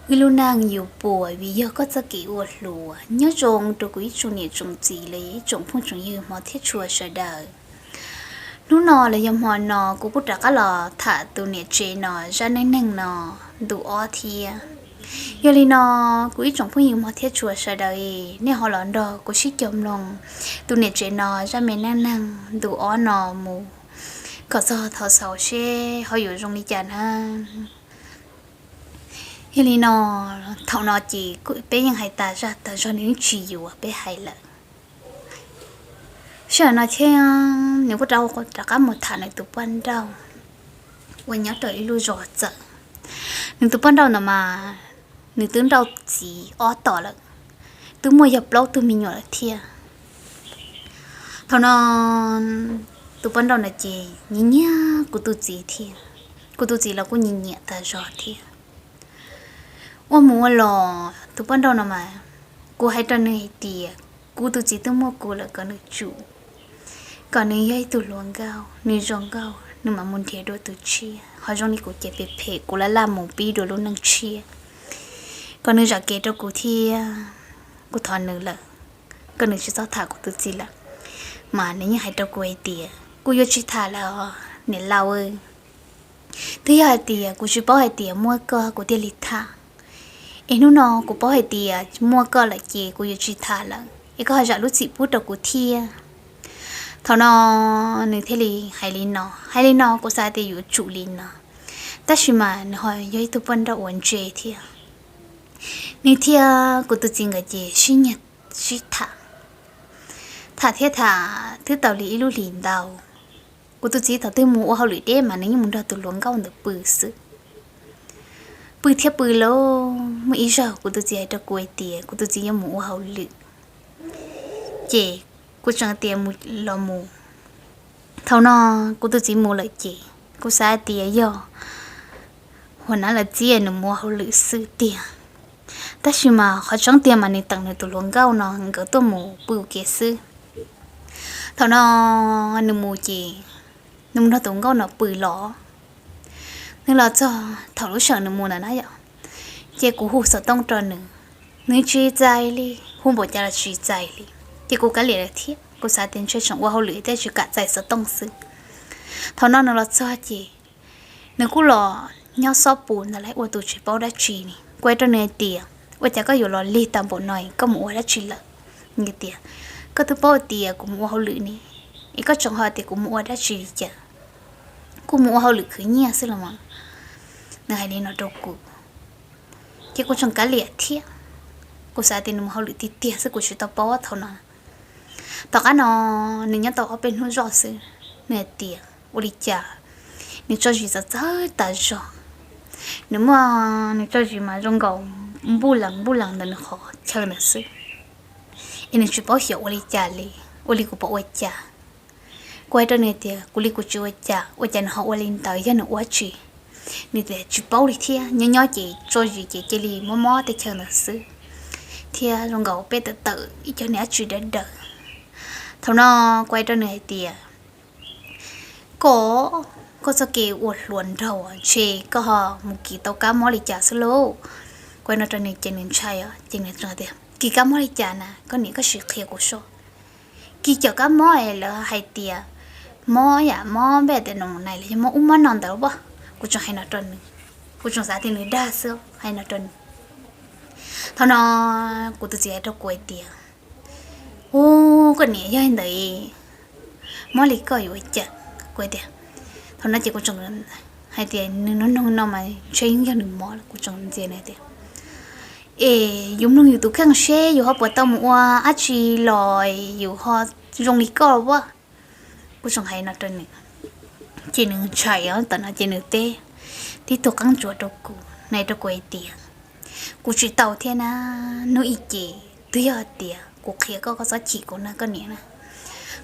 Wb lub neej yus puas vim yog koj txoj kev ua hluas. Nyob zoo rau kuv ib tsoom niam tsoom txiv los yog ib tsoom phooj tsoom ywg hmov thiab tshua sawv daws. Hnub no los yog hmo no kuv kuj rov qab los tham tus niam tsev no zaj neej neeg no ntu ob thiab. Yog li no, kuv ib tsoom phooj ywg hmov thiab tshua sawv daws, nej ho los nrog kuv sib koom mloog tus niam tsev no zaj me neej neeg ntu ob no mus kom txog thaum xaus seb ho yuav zoo li cas na. Yog li no, thaum no ces peb yeej hais tas zaj tas zog, nws yeej tsis yuav peb hais lawm. Sij hawm no thiab nws kuj rov qab mus tham nws tus poj nrauj uas nyob rau ib lub zos txawm. Nws tus poj nrauj ntawd mas nws twb nrauj txiv ob tom lawm, twb muaj yog plaub tug me nyuam lawm thiab. Thaum no tus poj nrauj no ces nyiam nyiam kuv tus txiv thiab, kuv tus txiv los kuj nyiam nyiam tas zog thiab. Ua mus ua los tus poj nrauj no mas kuv hais rau nws hais tias kuv tus txiv twb muaj kuv lawm, kom nws tsum, kom nws yog ib tug hluas nkauj, nws zoo nkauj nws mam mus nrhiav dua tus tshiab, ho zoo li kuv ces phem phem kuv laj laj mus pib dua lub neej tshiab. Kom nws zam kev rau kuv thiab, kuv thov nws lawm, kom nws tsis txhob tham kuv tus txiv lawm. Mas nws yeej hais rau kuv hais tias kuv yuav tsis tham lawm os niam laus. Twb yog hais tias kuv tsis paub hais tias muaj koj kuv thiaj li tham, es hnub no kuv paub hais tias muaj koj lawm ces kuv yuav tsis tham lawm, es koj ho zam lub txim pub rau kuv thiab. Thaum no nws thiaj li hais li no, hais li no kuv xav tias yuav tsum li no, tab sis mas nws ho yog ib tug poj nrauj uas ntse thiab. Nws thiab kuv tus txiv nkawd ces sib nyiag sib tham, tham thiab tham twb tau li ib lub hlis ntau. Kuv tus txiv thaum twg mus ua hauj lwm deb mas nws yeej mus nrog tus hluas nkauj ntawd pw xwb. Pw thiab pw lawm, muaj ib zaug kuv tus txiv hais rau kuv hais tias kuv tus txiv yuav mus ua hauj lwm, ces kuv tseem tias mus los mus. Thaum no kuv tus txiv mus lawm ces kuv xav tias yog hua nav lawv txiv nws mus ua hauj lwm xwb tiag. Tab sis mas qhov tseeb tiag mas nws teem nws tus hluas nkauj no nkawd tuaj mus pw ua ke xwb. Thaum no nws mus ces nws mus nrog tus nkauj no pw los. Nws los txog thaum lub sij hawm nws mus ntawd na yom, ces kuv hu xov tooj rau nws, nws tsis txais li, hu npaum cas los tsis txais li. Ces kuv kav liam lawm thiab, kuv xav tias ntshe tseem ua hauj lwm thiaj tsis kam txais xov tooj xwb. Thaum no nws los txog ces nws kuj los nyob xob pus ntawd ua tus tsis paub dab tsi li. Kuv hais rau nws hais tias ua cas koj yuav los lig tag npaum no, koj mus ua dab tsi lawm? Nws tias koj twb paub tias kuv mus ua hauj lwm ne, es koj tseem ho tias kuv mus ua dab tsi li cas? Kuv mus ua hauj lwm khwv nyiaj xwb los mas. Nws hais li no rau kuv, ces kuv tseem kav liam thiab. Kuv xav tias nws mus hauj lwm tiag tiag xwb, kuv tsis tau paub thaum no. Tom qab no nws nyob tau ob peb hnub zoj xwb, nws hais tias ua li cas nws tso zis txawv txawv tas zog. Nws muaj, nws tso zis mas zoo nkaus npuj lees npuj lees ntawm nws qhov chaw ntawd xwb, es nws tsis paub xyov ua li cas li, ua li kuv puas ua cas. Kuv hais rau nws tias kuv li kuv tsis ua cas, ua cas nws ho ua li ntawd, yog nws ua tsi? Nws tias tsis paub li thiab, nyob nyob ces tso zis ces cia li mob mob tej chaw ntawd xwb, thiab zoo nkaus peb tawm tawm ib co niag dab tsi dawb daws. Thaum no kuv hais rau nws hais tias koj, koj txoj kev ua hluas nraug ntshe koj ho mus kis tau kab mob li cas xwb lauj. Kuv hais no rau nws ces nws ntshai os, ces nws tias kis kab mob li cas na, koj niam koj sim qhia kuv soj. Kis cov kab mob es lawv hais tias mob yam mob npej tias nus nais los yog mob ub mob no ntawd as. Kuv tseem hais no rau nws, kuv tseem xav tias nws dag xwb hais no rau nws. Thaum no kuv tus txiv hais rau kuv hais tias, u, koj niam yog li ntawd, mob li koj yuav ua cas? Kuv tias, thaum no ces kuv tseem hais tias nws nug nug no mas ntshe yeej yog nws mob lawm, kuv tseem ntxias nws tias, es yus mloog yus tus kheej seb yus ho puas tau mus ua dab tsi los yus ho zoo li koj as. Kuv tseem hais no rau nws, ces nws ntshai os, tam no ces nws teb tib tug qeeb tsuas rau kuv, nws hais rau kuv hais tias, kuv tsis tau thiab na, hnub ib ces twb yog hais tias kuv qhia koj, koj txhob chim kuv na koj niam na.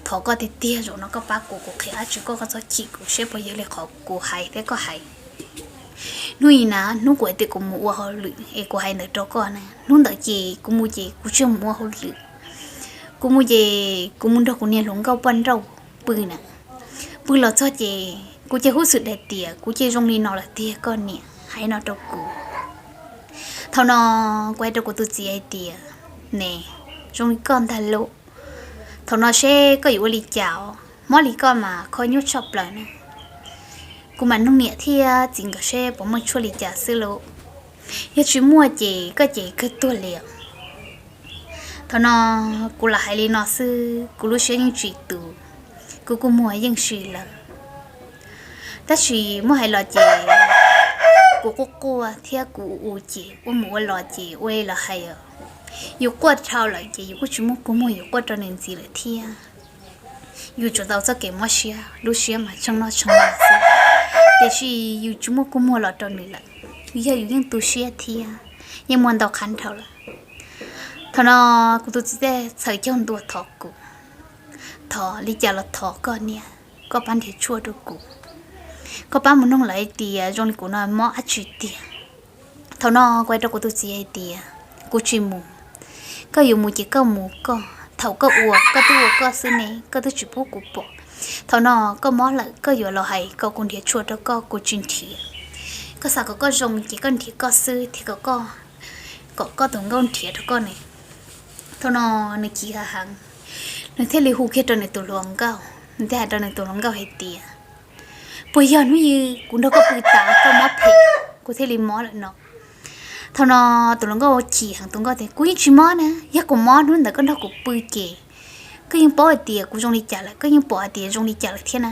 Thov koj tiag tiag zaum no koj pab kuv, kuv qhia dab tsi koj, koj txhob chim kuv seb puas yog li qhov kuv hais thiab koj hais. Hnub ib na, hnub kuv hais tias kuv mus ua hauj lwm es kuv hais ntawd rau koj na, hnub ntawd ces kuv mus ces kuv tsis mus ua hauj lwm. Kuv mus ces kuv mus nrog kuv niag hluas nkauj poj nrauj pw na. Pw los txog ces kuv cia hub xwm hais tias kuv cia zoo li no lawm tiag koj niam, hais no rau kuv. Thaum no kuv hais rau kuv tus txiv hais tias, ne, zoo li koj ntag lauj, thaum no seb koj yuav ua li cas os, mob li koj mas kho nyuaj tshaj plaws na. Kuv mam nug niam thiab txiv nkawd seb puas muaj tshuaj li cas xwb lauj. Yog tsis muaj ces koj ces kawg tuag li os. Thaum no kuv lam hais li no xwb, kuv lub siab yeej tsis tus, kuv kuj muag yeej si lawm. Tab sis muab hais los ces kuv quaj quaj thiab kuv ua ces ua mus ua los ces ua li los hais, yus quaj dhau lawm ces yus kuj tsis muaj kua muag yus quaj rau nws ntxiv lawm thiab. Yus tsuas tau txoj kev mob siab, lub siab mas tshee noj tshee haus xwb, tiam sis yus tsis muaj kua muag los rau nws lawm, yog yus yeej tu siab thiab, yeej muaj ntau qhov dhau lawm. Thaum no kuv tus txiv thiaj txhawm caug ntua thov kuv, thov li cas los thov koj niam, koj pab nrhiav tshuaj rau kuv, koj pab mus noog lawv hais tias zoo li kuv no mob dab tsi tiag. Thaum no kuv hais rau kuv tus txiv hais tias, kuv tsis mus, koj yuav mus ces koj mus koj, thaum koj ua koj twb ua koj xwb ne, koj twb tsis pub kuv pom. Thaum no koj mob lawm koj yuav los hais kom kuv nrhiav tshuaj rau koj, kuv tsis nrhiav. Koj xav kom koj zoo ces koj nrhiav koj xwb thiab kom koj, kom koj tus nkauj nrhiav rau koj ne. Thaum no nws chim heev heev, nws thiaj li hu kiag rau nws tus hluas nkauj, nws thiaj hais rau nws tus hluas nkauj hais tias, puas yog hnub ywg kuv nrog koj pw tas koj mob phem, kuv thiaj li mob lawm no? Thaum no tus hluas nkauj chim heev, tus nkauj tias, kuv yeej tsis mob na, yog kuv mob hnub ntawd koj nrog kuv pw ces koj yeej paub hais tias kuv zoo li cas lawm, koj yeej pom hais tias zoo li cas lawm thiab na.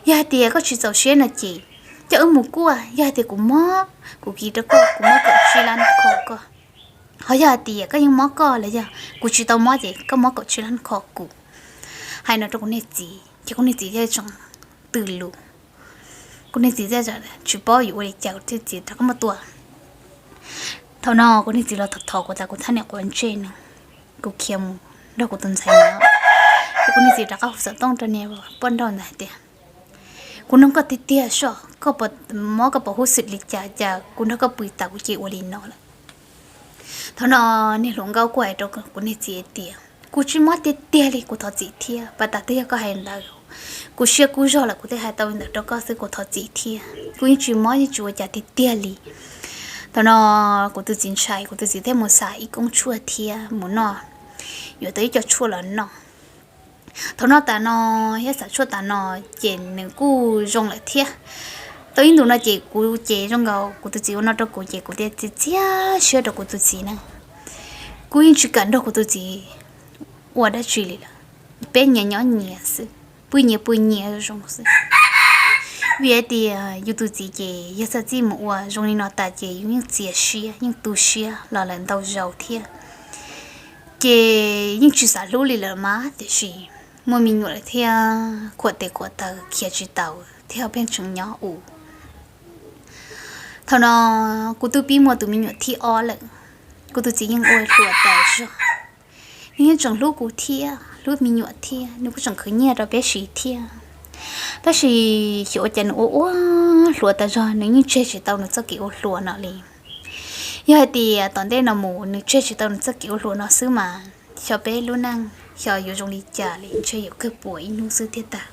Yog hais tias koj tsis txaus siab no ces coj wb mus kuaj, yog hais tias kuv mob kuv kis rau koj, kuv mob kaum tsib lab kho koj. Ho yog hais tias koj yeej mob koj los yog kuv tsis tau mob ces koj mob kaum tsib lab kho kuv. Hais no rau kuv niag txiv ces kuv niag txiv thiaj tseem tws lus. Kuv niag txiv thiaj tsis paub yuav ua li cas, kuv niag txiv rov qab muab tua. Thaum no kuv niag txiv los thov thov kuv tas kuv thab niam quav ntsej nws, kuv khiav mus nrog kuv tus ntxhais nyob. Ces kuv niag txiv rov qab hu xov tooj rau niag poj nrauj ntawd hais tias, kuv nug koj tiag tiag soj, koj puas mob, koj puas huj xwm li cas, cas kuv nrog koj pw tas kuv cia li ua li no lawm? Thaum no niag hluas nkauj kuj hais rau kuv niag txiv hais tias, kuv tsis mob tiag tiag li, kuv thov txim thiab, pas tas twb yog koj hais ntawd, kuv siab kub zog lawm kuv thiaj hais tau li ntawd rau koj xwb, kuv thov txim thiab, kuv yeej tsis mob yeej tsis ua cas tiag tiag li. Thaum no kuv tus txiv ntshai, kuv tus txiv thiaj mus xav ib koob tshuaj thiab mus noj, yuav tau ib co tshuaj los noj. Thaum noj tas no, thiab xav tshuaj tas no, ces nws kuj zoo lawm thiab. Tau ib ntus no ces kuv ces zoo nkaus kuv tus txiv ua no rau kuv ces kuv thiaj txiav txiav siab rau kuv tus txiv na. Kuv yeej tsis kam nrog kuv tus txiv ua dab tsi li lawm, peb nyias nyob nyias xwb, pw nyias pw nyias zoo xwb. Vim hais tias yus tus txiv ces yog txog txij mus ua zoo li no tas ces yus yeej txias siab yeej tu siab los lawm ntau zaus thiab. Ces yeej tsis xav hlub li lawm mas, tiam sis muaj me nyuam lawm thiab khuam tes khuam taw khiav tsis tau thiab pheej tseem nyob u. Thaum no kuv twb pib muaj tus me nyuam thib ob lawm, kuv tus txiv yeej ua hluas tas zog. Nws yeej tseem hlub kuv thiab hlub me nyuam thiab, nws kuj tseem khwv nyiaj rau peb siv thiab. Tab sis xyov ua cas nws ua ua hluas tas zog, nws yeej tseg tsis tau nws txoj kev ua hluas no li. Yog hais tias tom ntej no mus nws tseg tsis tau nws txoj kev ua hluas no xwb mas xyov peb lub neej xyov yuav zoo li cas li, ntshe yuav kawg puas ib hnub xwb thiaj tag.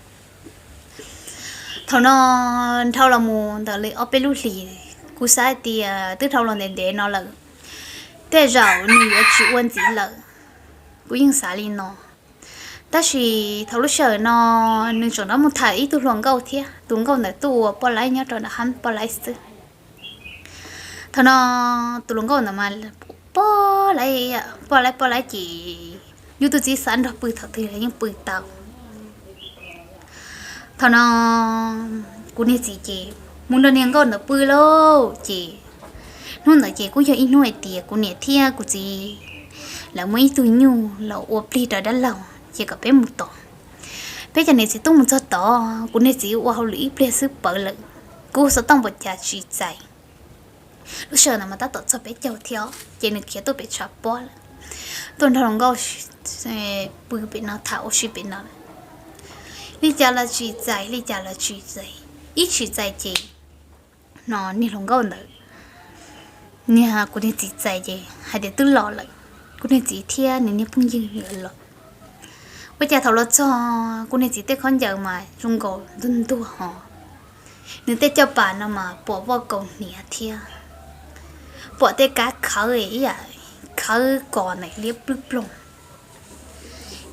Thaum no dhau los mus ntawm li ob peb lub hlis, kuv xav hais tias twb dhau los ntev ntev no lawm, tej zaum nws yuav tsis ua ntxiv lawm, kuv yeej xav li no. Tab sis thaum lub sij hawm no nws tseem rov mus tham ib tug hluas nkauj thiab, tus nkauj ntawd tuaj ua poj laib nyob rau nram hab poj laib xwb. Thaum no tus hluas nkauj ntawd mas poj laib, poj laib poj laib ces yus tus txiv xav nrog pw thaum twg los yeej pw tau. Thaum no kuv niag txiv ces mus nrog niag nkauj ntawd pw lauj ces hnub ntawd ces kuj yog ib hnub hais tias kuv niam thiab kuv txiv lawv muaj ib tug nyuj los ua plig rau dab laug ces kom peb mus tos. Peb cov niam txiv tub mus txog tod, kuv niag txiv ua hauj lwm ib pliag xwb pawv lawm, kuv xov tooj npaum cas tsis txais. Lub sij hawm ntawd mas tab tom txog peb caug thiab ces nws khiav tuaj pem tshav pob lawm, tuaj nrog hluas nkauj pw pem no tham ua si pem no lawm. Li cas los tsis txais, li cas los tsis txais, ib tsis txais ces no niag hluas nkauj ntawd, niag kuv niag txiv txais ces hais tias twb los lawm, kuv niag txiv thiab nws niag phooj ywg los. Ua cas thaum los txog kuv niag txiv tej khaub ncaws mas zoo nkaus ntuag ntuag ho, nws tej caj pas no mas pom voj kaus hniav thiab. pom tej kab khawv ib yam khawv kos ntawm liab plwb ploog.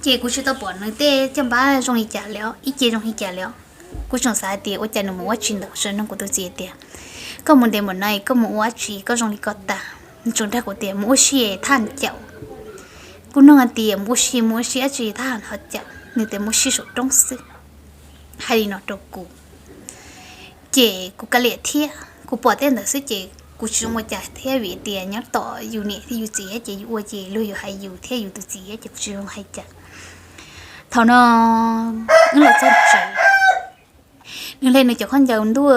Ces kuv tsis tau pom nws tej caj npab zoo li cas li, ib ce zoo li cas li. Kuv tseem xav hais tias ua cas nws mus ua tsis ntawm, tseem nug kuv tus txiv tias, koj mus ntev npaum no koj mus ua dab tsi koj zoo li koj tag? Nws tseem dag kuv tias mus ua si thaj caum. Kuv nug hais tias mus ua si mus ua si dab tsi thaj ho caum? Nws tias mus ua si saum roob xwb, hais li no rau kuv. Ces kuv kav liam thiab, kuv pom tej ntawd xwb ces kuv tsis zoo ua cas thiab vim tias nyob tom yus niam thiab yus txiv ces yus ua ces luag yuav hais yus thiab yus tus txiv ces kuv tsis zoo hais cas. Thaum no wb los txog tsev, nws hle nws cov khaub ncaws ntuj,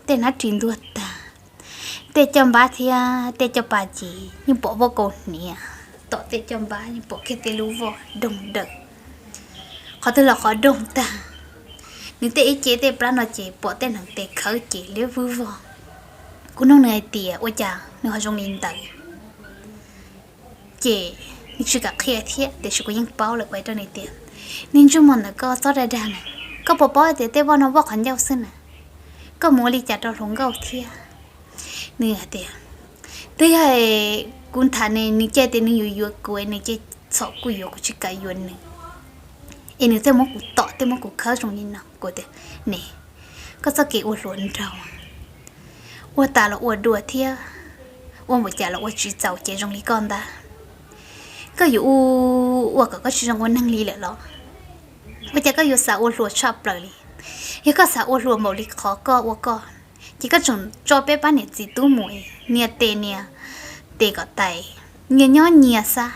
tej hnab ris ntuag tag, tej caj npab thiab tej caj pas ces yeej pom voj kaus hniav, tom tej caj npab yeej pom kiag tej lub voj doog dawm, qhov twg los qhov doog tag. Nws tej ib ce tej plab no ces pom tej hneev tes khawb ces liab vwb vog. Kuv nug nws hais tias ua cas nws ho zoo li ntawd, ces nws tsis kam qhia thiab tiam sis kuv yeej paub lawm, kuv hais rau nws tias, niag ntsej muag ntawm koj txhob dag dag na, koj puas paub tias tej voj no voj qhov ncauj xwb na, koj mus ua li cas rau hluas nkauj thiab? Nws hais tias, twb yog kuv tham nws, nws cia tias nws yuav yuav kuv, nws cia txhom kuv yuav, kuv tsis kam yuav nws, es nws thiaj muab kuv tom thiaj muab kuv khawb zoo li no. Kuv tias, ne, koj txoj kev ua hluas nraug, ua tas los ua dua thiab, ua npaum cas los ua tsis txaus ces zoo li koj ntag. Koj yuav ua, ua kom koj tsis zoo ua neeg li lawm los? Ua cas koj yuav xav ua hluas tshaj plaws li? Yog koj xav ua hluas npaum li qhov koj ua koj, ces koj tseem tso peb pab niam txiv tub mus, nias tes nias tes kom tais, nyias nyob nyias xwb.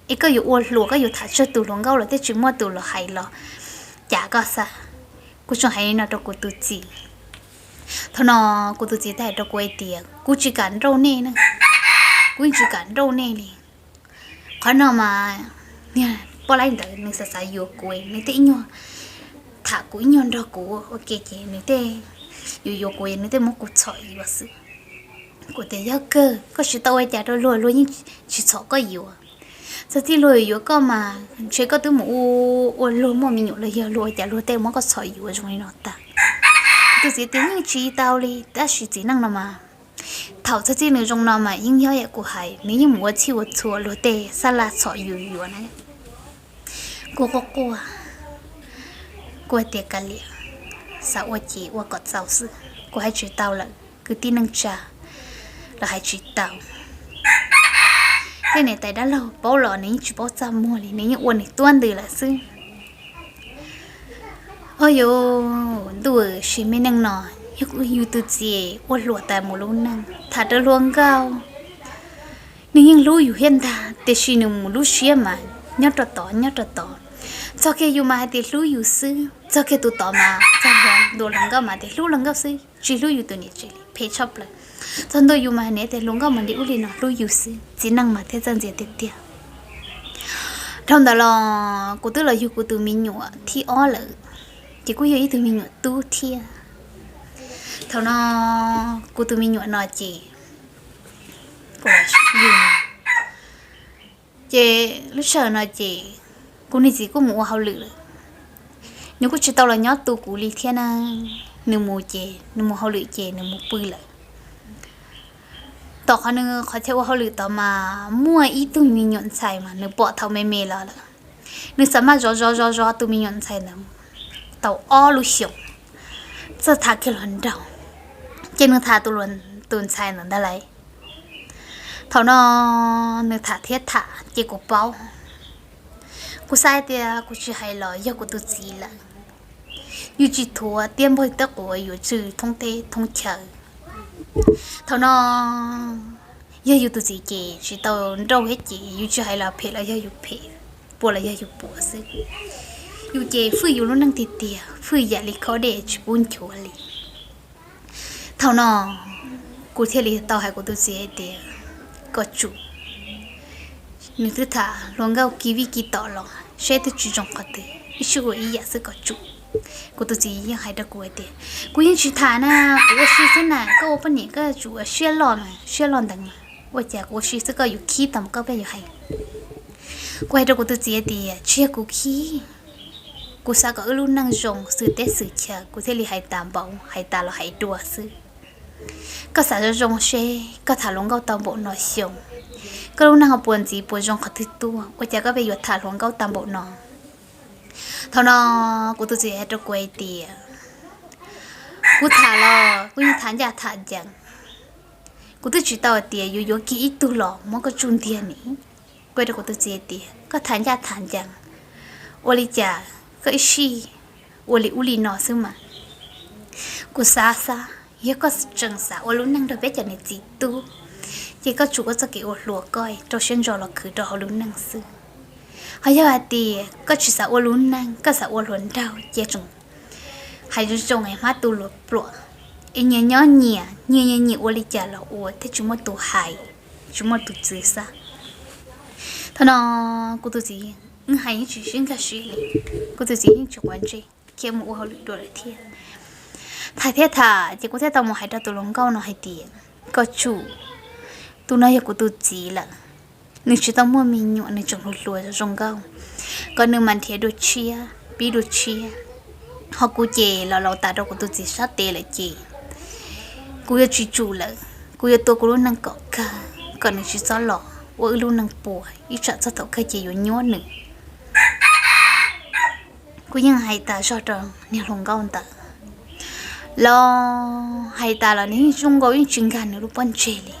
Es koj yuav ua hluas, koj yuav tham tsawg tus hluas nkauj los twb tsis muaj tus los hais los cas koj xwb. Kuv tseem hais li no rau kuv tus txiv. Thaum no kuv tus txiv thiaj hais rau kuv hais tias, kuv tsis kam nrauj nej na, kuv yeej tsis kam nrauj nej li. Qhov no mas, niag poj laib ntawd nws xav xav yuav kuv, nws thiaj ib nyuag tham kuv ib nyuag nrog kuv ua ke ces nws thiaj yuav yuav kuv, nws thiaj muab kuv txhom yuav xwb. Kuv tias, yog kawg koj tsis tau ua cas rau luag, luag yeej tsis txhom koj yuav. Txog txij luag yuav yuav koj mas ntshe koj twb mus ua, ua luag muaj me nyuam los yog luag ua cas luag thiaj muab koj txhom yuav zoo li no tag. Kuv tus txiv tias, yeej tsis tau li, tab sis txiv neej no mas, thaum txog txij nws zoo no mas yeej yog yam kuv hais, nws yeej mus ua txhij ua txhua luag tej xab laj txhom yus yuav na. Kuv quaj quaj, kuv hais tias, kav liam, xav ua ces ua kom txaus xwb, kuv hais tsis tau lawm, kwv tij neej tsa los hais tsis tau. Tej niam tais dab laug paub los nws yeej tsis paub txaj muag li, nws yeej ua nws tuab ntws lawm xwb. Ho yus ntuj sim me neej no, yog yus tus txiv ua hluas tas mus lub neej, tham rau hluas nkauj, nws yeej hlub yus thiab ntag, tiam sis nws mus lub siab mas nyob rau tod nyob rau tod. Txog kiag yus mas hais tias hlub yus xwb, txog kiag tus tod mas txog ntua hluas nkauj mas tias hlub hluas nkauj xwb, tsis hlub yus tus niam tsev li, phem tshaj plaws. Txog ntua yus mas nws tias hluas nkauj mas li ub li no, hlub yus xwb. Txiv neej mas thiaj txawj ntxias tiag tiag. Dhau ntawd los kuv twb los yug kuv tus me nyuam thib ob lawm, ces kuj yog ib tug me nyuam tub thiab. Thaum no kuv tus me nyuam no ces kuv yug, ces lub sij hawm no ces kuv niag txiv kuj mus ua hauj lwm lawm. Nws kuj tsis tau los nyob tu kuv li thiab na. Nws mus ces nws mus hauj lwm ces nws mus pw lawm. Tom qhov nws qhov chaw ua hauj lwm tod mas muaj ib tug me nyuam ntxhais mas nws pom thaum me me los lawm. Nws xav maj zov zov zov zov tus me nyuam ntxhais ntawd tau ob lub xyoos, txawj tham kiag los nraug, ces nws tham tus ntxhais ntawd ntag lauj. Thaum no nws tham thiab tham ces kuv paub. Kuv xav hais tias kuv tsis hais los yog kuv tus txiv lawm. Yus tsis thuav tiab npawg tab quav yuav tswj thoob teb thoob chaw. Thaum no yog yus tus txiv ces tsis tau nrauj thiab ces yus tsis hais los phem los yog yus phem, puas los yog yus puas xwb. Yus ces fwj yus lub neej tiag tiag, fwj yam li khob dej tsis pub nchuav li. Thaum no kuv thiaj li tau hais kuv tus txiv hais tias, koj tsum, nws twb tham hluas nkauj kis vij kis tom los saib twb tsis zoo qhov twg, ib sij ua ib yam xwb, koj tsum. Kuv tus txiv yeej hais rau kuv hais tias, kuv yeej tsis tham na, kuv ua si xwb na, koj ua poj niam koj tsum ua siab loj mas siab loj ntev mas, ua cas kuv ua si xwb koj yuav khib tau mas koj pheej yuav hais. Kuv hais rau kuv tus txiv hais tias tsis yog kuv khib, kuv xav kom wb lub neej zoo xwm teb xwm chaw, kuv thiaj li hais tas npaum hais tas los hais dua xwb. Koj xav zoo zoo seb koj tham hluas nkauj tau npaum no xyoo, koj lub neej ho puas ntxiv puas zoo qhov twg tuaj, ua cas koj pheej yuav tham hluas nkauj tau npaum no? Thaum no kuv tus txiv hais rau kuv hais tias, kuv tham los kuv yeej tham ncaj tham ncees. Kuv twb tsis tau hais tias yuav yuav kiag ib tug los muab koj tsuj ntiag ni. Kuv hais rau kuv tus txiv hais tias koj tham ncaj tham ncees, ua li cas koj ib sij ua li ub li no xwb mas. Kuv xav xav, yog koj tseem xav ua lub neej nrog peb cov niam txiv tub, ces koj tsum koj txoj kev ua hluas koj rau siab ntso los khwv rau hauv lub neej xwb. Ho yog hais tias koj tsis xav ua lub neej, koj xav ua hluas nraug ces tseem hais zoo zoo es hmab tu luag pluam, es nyias nyob nyias, nyias nyias nyias ua li cas los ua thiab tsis muaj tus hais, tsis muaj tus txwv xwb. Thaum no kuv tus txiv, wb hais yeej tsis sib nkag siab li, kuv tus txiv yeej tsis quav ntsej, khiav mus ua hauj lwm dua lawm thiab. Tham thiab tham ces kuv thiaj tau mus hais rau tus hluas nkauj no hais tias, koj tsum, tus no yog kuv tus txiv lawm, nws tsis tau muaj me nyuam, nws tseem hluas hluas zoo nkauj, kom nws mam nrhiav dua tshiab pib dua tshiab. Ho kuv ces los laus tas rau kuv tus txiv sab tes lawm ces kuv yuav tsis tsum lawm, kuv yuav tua kuv lub neej kom kawg, kom nws tsis txhob los ua wb lub neej puas, ib tsam txog thaum kawg ces yuav nyuab nws. Kuv yeej hais tas zog rau niag hluas nkauj ntawd los hais tas los nws yeej zoo nkaus yeej tsis nkag nws lub pob ntseg li.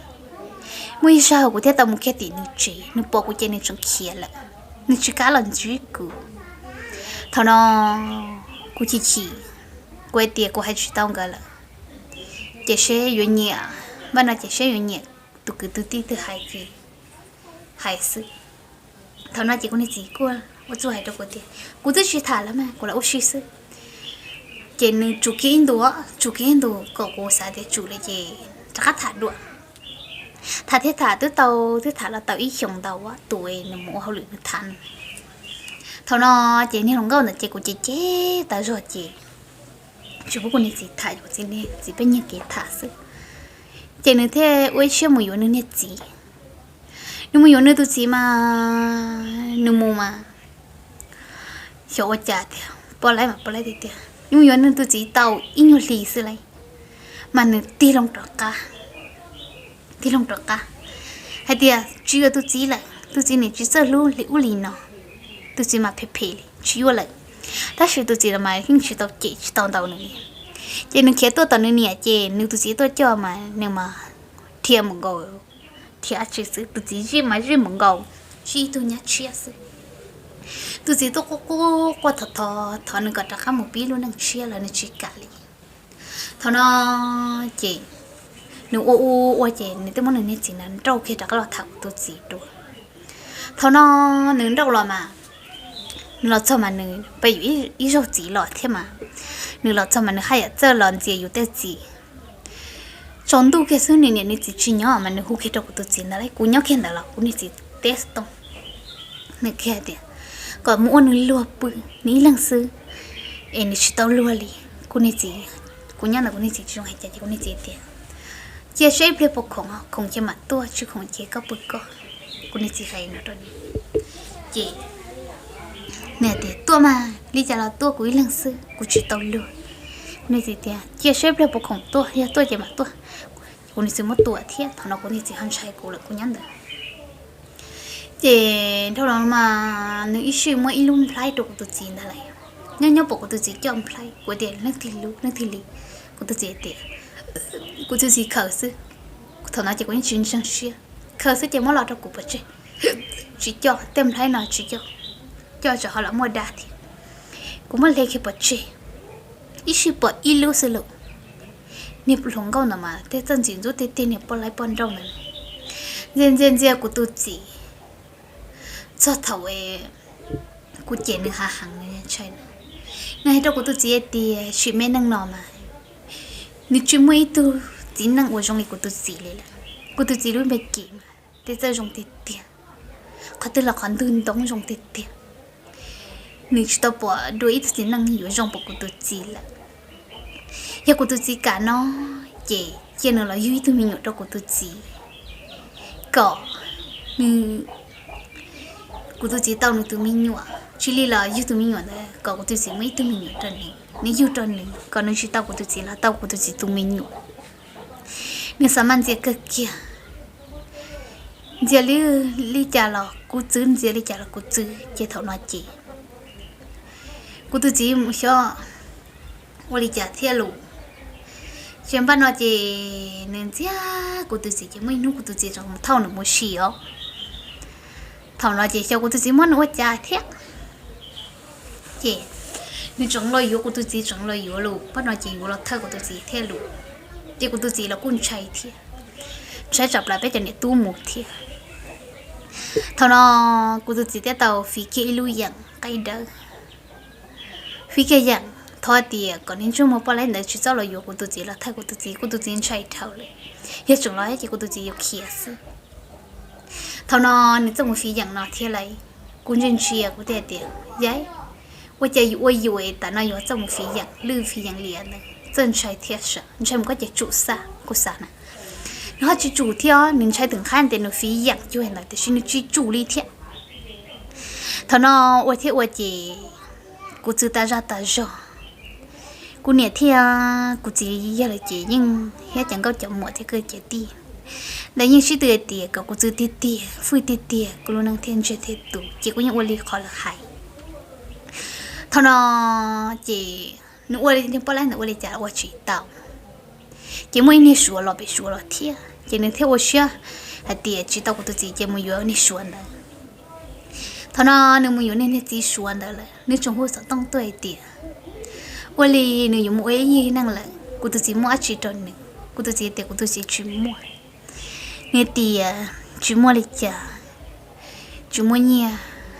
Muaj ib zaug kuv thiaj tau mus kiag tim nws tsev, nws pom kuv ces nws tseem khiav lawm, nws tsis kam los ntsib kuv. Thaum no kuv chim chim, kuv hais tias kuv hais tsis tau nkawd lawm, ces seb yuav nyiam, npaj no ces seb yuav nyiam tus kwv tus tij twg hais ces hais xwb. Thaum no ces kuv niag txiv kuj ua txuj hais rau kuv tias kuv twb tsis tham lawm mas kuv lam ua si xwb. Ces nws tsum kiag ib ntus, tsum kiag ib ntus kom kuv xav tias tsum lawm ces rov qab tham dua. Tham thiab tham twb tau, twb tham los tau ib xyoos ntau tus nws mus ua hauj lwm nws tham no. Thaum no ces niag hluas nkauj ntawd ces kuv cem cem tas zog ces tsis pub kuv niag txiv tham, kuv txiv niag txiv pheej nyiag kev tham xwb. Ces nws thiaj ua ib siab mus yuav nws niag txiv. Nws mus yuav nws tus txiv mas nws mus mas xyov ua cas tiag, poj laib mas poj laib tiag tiag. Nws mus yuav nws tus txiv tau ib nyuag hlis xwb lauj, mas nws tig loo rov qab, tig loo rov qab hais tias tsis yuav tus txiv lawm, tus txiv nws tsis txawj hlub li ub li no, tus txiv mas phem phem li tsis yuav lawm. Tab sis tus txiv los mas yeej tsis tau cem tsis tau ntaus nws li. Ces nws khiav tuaj tom nws niam ces nws tus txiv tuaj coj mas nws mas dhia mus nkaus, dhia tsis xwb, tus txiv zij mas zij mus nkaus, zij ib tug nyab tshiab xwb. Tus txiv tuaj quaj quaj quaj thov thov thov nws kom rov qab mus pib lub neej tshiab los nws tsis kam li. Thaum no ces nws ua ua ua ces nws twb muab nws niag txiv na nrauj kiag rov qab los tham kuv tus txiv dua. Thaum no nws nrauj los mas, nws los txog mas nws pab yuav ib zaug txiv los thiab mas, nws los txog mas nws haj yam txawj los ntxias yus tej txiv. Tsaus ntuj kiag xwb nws niam nws txiv tsis nyob mas nws hu kiag rau kuv tus txiv ntawd lauj, kuv nyob kiag ntawd los kuv niag txiv teb tooj nws kiag tias kom mus ua nws luag pw, nws ib leeg xwb es nws tsis tau luag li. Kuv niag txiv, kuv nyob ntawd kuv niag txiv tsis zoo hais cas ces kuv niag txiv tias cia seb ib pliag puas khoom, khoom ces mam tuaj, tsis khoom ces koj pw koj. Kuv niag txiv hais no rau nws ces nws tias tuaj mas, li cas los tuaj, kuv ib leeg xwb kuv tsis tau luag. Kuv niag txiv tias cia seb ib pliag puas khoom tuaj, yog tuaj ces mam tuaj. Kuv niag txiv muab tua thiab, thaum no kuv niag txiv ho ntshai kuv lawm kuv nyob ntawd. Ces dhau los mas nws ib sij muab ib lub nplhaib rau kuv tus txiv ntag lauj. Nyob nyob pom kuv tus txiv coj nplhaib, kuv tias leej twg lub, leej twg li. Kuv tus txiv tias kuv tus txiv khaws xwb. Thaum no ces kuv yeej tsis ntseeg siab, khaws xwb ces muab los rau kuv pov tseg, tsis coj tej nplhaib no tsis coj, coj tsam ho los muaj dab thiab. Kuv muab hle kiag pov tseg, ib sij pom ib lub xwb lauj. Niag hluas nkauj ntawd mas tej txawj ntxim ntxub tiag tiag, niag poj laib poj nrauj ntawd ntxias ntxias ntxias kuv tus txiv txog thaum kuv cem nws hav heev ntshai na. Nws hais rau kuv tus txiv hais tias sim me neej no mas nws tsis muaj ib tug txiv neej uas zoo li kuv tus txiv li lawm. Kuv tus txiv lub npe ces mas tej txawj zoo tiag tiag, qhov twg los qhov ntug ntoo zoo tiag tiag. Nws tsis tau pom dua ib tug txiv neej yuav zoo pom kuv tus txiv lawm. Yog kuv tus txiv kam no ces cia nws los yug ib tug me nyuam rau kuv tus txiv, kom nws, kuv tus txiv tau nws tus me nyuam, tsis li los yug tus me nyuam ntawd kom kuv tus txiv muaj ib tug me nyuam rau nws, nws yug rau nws, kom nws tsis tau kuv tus txiv los tau kuv tus txiv tus me nyuam. Nws xav mas ntxias kawg kiag, ntxias li, li cas los kuv txwv, ntxias li cas los kuv txwv. Ces thaum no ces kuv tus txiv mus xyov ua li cas thiaj lus. Ces npaj no ces nws ntxias kuv tus txiv ces muaj ib hnub kuv tus txiv tseem mus thauj nws mus si os. Thaum no ces xyov kuv tus txiv muab nws ua cas thiab, ces nws tseem los yuav, kuv tus txiv tseem los yuav lus, npaj no ces yuav los thawj kuv tus txiv thiaj lus. Ces kuv tus txiv los kuj ntshai thiab, ntshai tsam plam peb cov niam tub mus thiab. Thaum no kuv tus txiv thiaj tau fiv kiag ib lub yeem qaib dawb, fiv kiag yeem thov tias kom niag ntsej muag poj laib ntawd tsis txhob los yuav kuv tus txiv los thawj kuv tus txiv, kuv tus txiv ntshai dhau lawm. Yog tseem los ces kuv tus txiv yuav khiav xwb. Thaum no nws txawm mus fiv yeem no thiab lauj. Kuv ntsia ntsia kuv thiaj tias, yai, ua cas yus ua yus es tam no yuav txawm mus fiv yeem lwj fiv yeem liam ntawd, txawj ntshai thiab sav, ntshai mus koj ces tsum xaj kuv xav na. Nws ho tsis tsum thiab, nws ntshai twm nqhab tias nws fiv yeem cuag ntawd tiam sis nws tsis tsum li thiab. Thaum no ua thiab ua ces kuv txwv tas zaj tas zog. Kuv niam thiab kuv txiv yog lawm ces yeej thiab cov nkauj cov muam thiab kwv cov tij ntawd yeej sib tw hais tias kom kuv txwv tiag tiag, fwj tiag tiag, kuv lub neej thiaj ntsiag thiaj tus, ces kuv yeej ua li qhov lawv hais. Thaum no ces nws ua li niag poj laib ntawd ua li cas ua tsis tau. Ces muaj ib niag suav los pem suav los thiab, ces nws thiaj ua siab hais tias tsis tau kuv tus txiv ces mus yuav niag suav ntawd. Thaum no nws mus yuav niag, niag txiv suav ntawd lawm, nws tseem hu xov tooj tuaj hais tias, ua li nws yuav mus ua ib yig neej lawm, kuv tus txiv muaj dab tsi rau nws. Kuv tus txiv tias kuv tus txiv tsis muaj. Nws tias tsis muaj li cas, tsis muaj nyiaj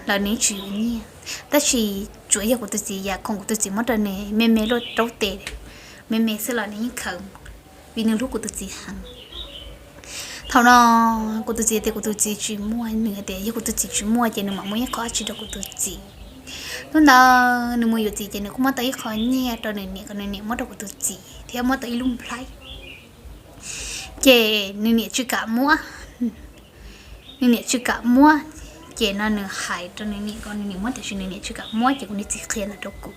los nws tsis yuav nyiaj, tab sis tsuas yog kuv tus txiv yam khoom kuv tus txiv muab rau nws me me luaj raub tes, me me xwb los nws yeej khaws, vim nws hlub kuv tus txiv heev. Thaum no kuv tus txiv tias kuv tus txiv tsis muaj, nws tias yog kuv tus txiv tsis muaj ces nws mam muab ib qho dab tsi rau kuv tus txiv. Hnub ntawd nws mus yuav txiv ces nws kuj muab tau ib qho nyiaj rau nws niam kom nws niam muab rau kuv tus txiv thiab muab tau ib lub nplhaib. Ces nws niam tsis kam muab, nws niam tsis kam muab, ces no nws hais rau nws niam kom nws niam muab tiam sis nws niam tsis kam muab ces kuv niag txiv qhia ntawd rau kuv.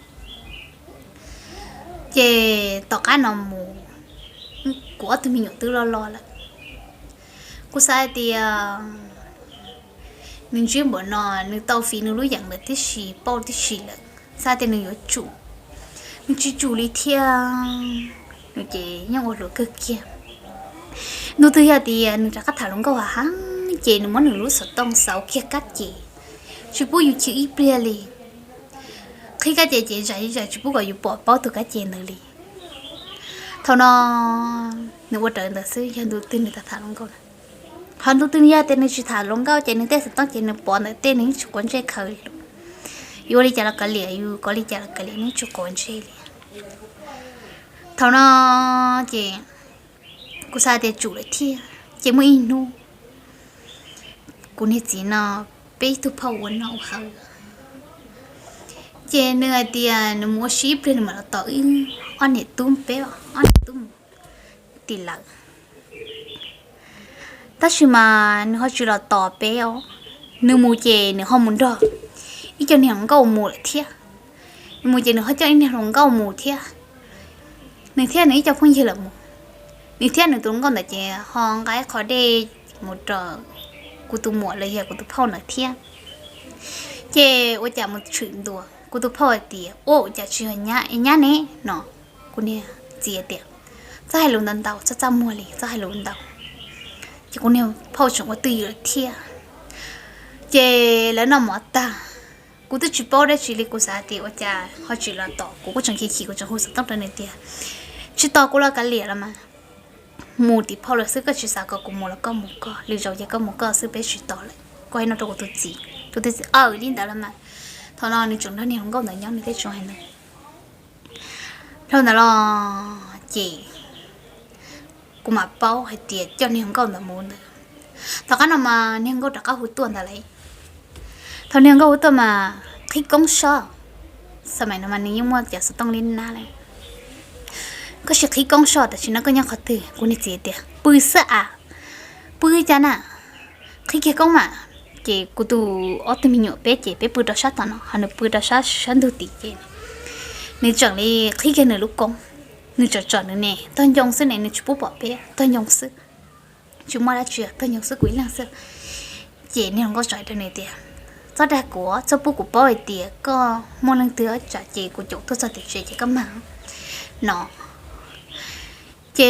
Ces tom qab no mus, kuv ob tug me nyuam twb loj loj lawm. Kuv xav hais tias nws ntsib npaum no, nws tau fiv nws lub yeem ntawd tib si, pauj tib si lawm, xav tias nws yuav tsum, nws tsis tsum li thiab. Nws ces yeej ua hluas kawg kiag. Ntu twg yog tias nws rov qab tham hluas nkauj heev ces nws muab nws lub xov tooj xauv kiag kab ces, tsis pub yus chwv ib pliag li. Qhib kab ces ces zais zais tsis pub kom yus pom paub tus kab ces ntawd li. Thaum no nws ua raws ntawd xwb, yog ntu twg nws tham tham hluas nkauj na. Ho ntu twg yog tias nws tsis tham hluas nkauj ces nws tej xov tooj ces nws pov ntawm tej nws yeej tsis quav ntsej khaws li. Yus ua li cas los kav liam, yus kov li cas los kav liam, nws yeej tsis quav ntsej li. Thaum no ces kuv xav tias tsum lawm thiab, ces muaj ib hnub kuv niag txiv no peb ib tug phauj ua noj ua haus, ces nws hais tias nws mus ua si ib pliag nws mam los tos wb ob niam tub, peb ob niam tub mus tim lawv. Tab sis mas nws ho tsis los tos peb os, nws mus ces nws ho mus nrog ib co niag hluas nkauj mus lawm thiab. Nws mus ces nws ho coj ib niag hluas nkauj mus thiab. Nws thiab nws ib co phooj ywg lawm mus, nws thiab nws tus hluas nkauj ntawd ces ho nqa ib qho dej mus rau kuv tus muam los yog kuv tus phauj ntawd thiab. Ces ua cas mus tshwm ntua, kuv tus phauj hais tias, ua cas tsis yog nyab ne no. Kuv niag txiv tias, txhob hais lus ntau ntau, txhob txaj muag li, txhob hais lus ntau. Ces kuv niag phauj tseem ua twj ywm lawm thiab. Ces lawv noj mov tag, kuv twb tsis paub dab tsi li, kuv xav tias ua cas ho tsis los tos, kuv kuj tseem chim chim, kuv tseem hu xov tooj rau nws tias, tsis tos kuv los kav liam los mas, mus tim phauj lawm xwb, koj tsis xav kom kuv mus los koj mus koj, lwm zaus ces koj mus koj xwb, peb tsis tos lawm, koj hais no rau kuv tus txiv. Kuv tus txiv, aw, li ntawd los mas. Thaum no nws tseem nrog niag hluas nkauj ntawd nyob, nws thiaj tseem hais ntawd. Dhau ntawd los ces kuv mam paub hais tias coj niag hluas nkauj ntawd mus ntawd. Tom qab no mas niag hluas nkauj rov qab hu tuaj ntawd lawm. Thaum niag hluas nkauj hu tuaj mas qhib koob sob, xab maim no mas nws yeej muaj cov xov tooj li nab lawm. Koj sim qhib koob sob, tam sim no koj nyob qhov twg? Kuv niag txiv tias, pw xwb as. Pw cas na? Qhib kiag koob mas. Ces kuv tus ob tug me nyuam peb ces peb pw rau sab tom no, ho nws pw rau sab, sab ntug tid ces nws tseem li qhib kiag nws lub koob. nws tsom tsom nws ne, tog ncoo xwb ne, nws tsis pub pom peb, tog ncoo xwb, tsis muaj dab tsi, tog ncoo xwb, kuv ib leeg xwb. Ces niag hluas nkauj tseem hais rau nws tias, txhob dag kuv, txhob pub kuv paub hais tias koj muaj leej twg, tsam ces kuv caum tuaj txog tim tsev ces koj mag no. Ces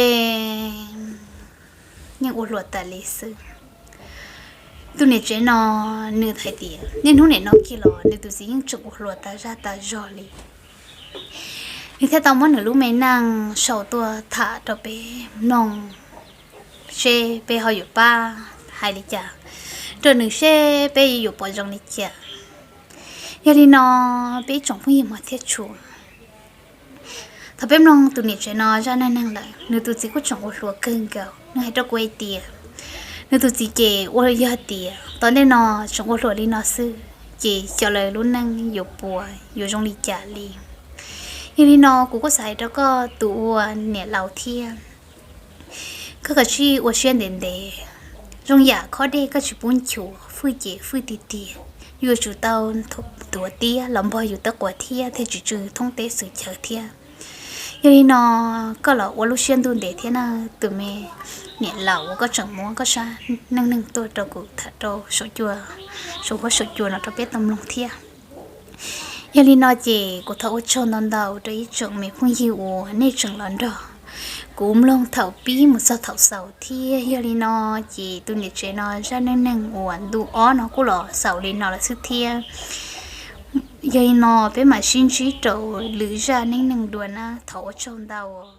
yeej ua hluas tas li xwb. Tus niam tsev no nws hais tias niaj hnub nim no kiag los nws tus txiv yeej tseem ua hluas tas zaj tas zog li. Nws thiaj tau muab nws lub me neej sau tuaj tham rau peb mloog, seb peb ho yuav pab hais li cas rau nws, seb peb yuav pom zoo li cas. Yog li no, peb ib tsoom phooj ywg mog thiab tshua, thaum peb mloog tus niam tsev no zaj neej neeg lawm, nws tus txiv kuj tseem ua hluas kawg nkaus. Nws hais rau kuv hais tias nws tus txiv ces ua yog tias tom ntej no tseem ua hluas li no xwb, ces xyov lawv lub neej yuav puas yuav zoo li cas li. Yog li no kuv kuj xav hais rau koj tus ua niam laus thiab, koj kav tsij ua siab ntev ntev. Zoo yam khob dej koj tsis pub nchuav, fwj ces fwj tiag tiag, yuav tsum tau tuav tiab los npog yus tawb quav thiab thiaj tsis tsw thoob teb xwm chaw thiab. Yog li no, koj los ua lub siab ntuj ntev thiab na, tus me niam laus uas koj tseem muab koj zaj neej neeg tuaj rau kuv tham rau saum huab saum cua no rau peb tau mloog thiab. Yog li no ces kuv thov ua tsaug ntau ntau rau ib tsoom me phooj ywg uas nej tseem los nrog kuv mloog thaum pib mus txog thaum xaus thiab. Yog li no ces tus niam tsev no zaj neej neeg uas ntu ob no kuj los xaus li no lawm xwb thiab. Yog li no peb mam sib ntsib rau lwm zaj neej neeg dua na, thov ua tsaug ntau.